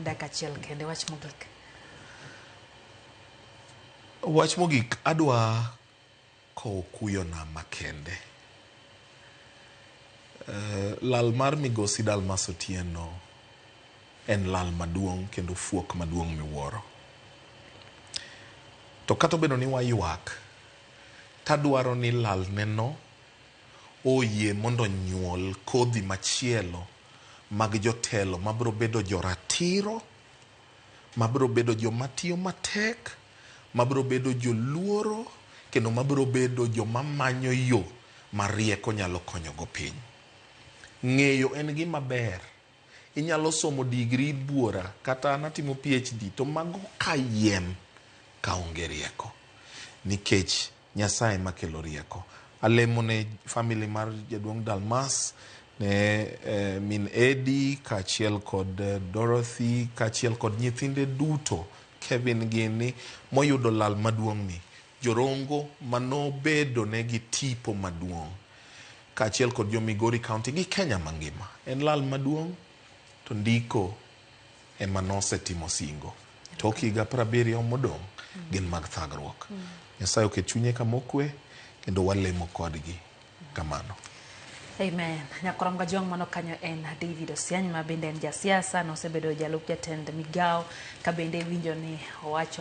Bang' dakika achiel kende, wach mogik. Wach mogik, adwa kowo kuyona makende. Lal mar migosi Dalmas Otieno en lal maduong' kendo fuok maduong' miwuoro. To kata obedo ni waywak, tadwaro ni lalneno oyie mondo onyuol kodhi machielo mag jotelo mabiro bedo joratiro, mabiro bedo joma tiyo matek, mabiro bedo joluoro, kendo mabiro bedo joma manyo yo ma rieko nyalo konyogo piny. Ng'eyo en gima ber. Inyalo somo degree buora kata an atimo PhD to mago kayiem kaonge rieko. Nikech Nyasaye ema kelo rieko. Alemo ne family mar jaduong' Dalmas, ne min Eddie kaachiel kod Dorothy kaachiel kod nyithinde duto, Kevin gini moyudo lal maduong' ni. Jorongo manobedo negi tipo maduong' kaachiel kod jo Migori County gi Kenya mangima. En lal maduong' to ndiko ema nosetimo singo. Tok higa 70 modong' gin mag thagruok. Nyasaye oket chunye kama okwe kendo walemo kodgi kamano. Amen. Nyakorom Gajwang' mano kanyo en David Osiany ma bende en jasiasa, nosebedo jalup jatend migawo ka bende winjo ni owacho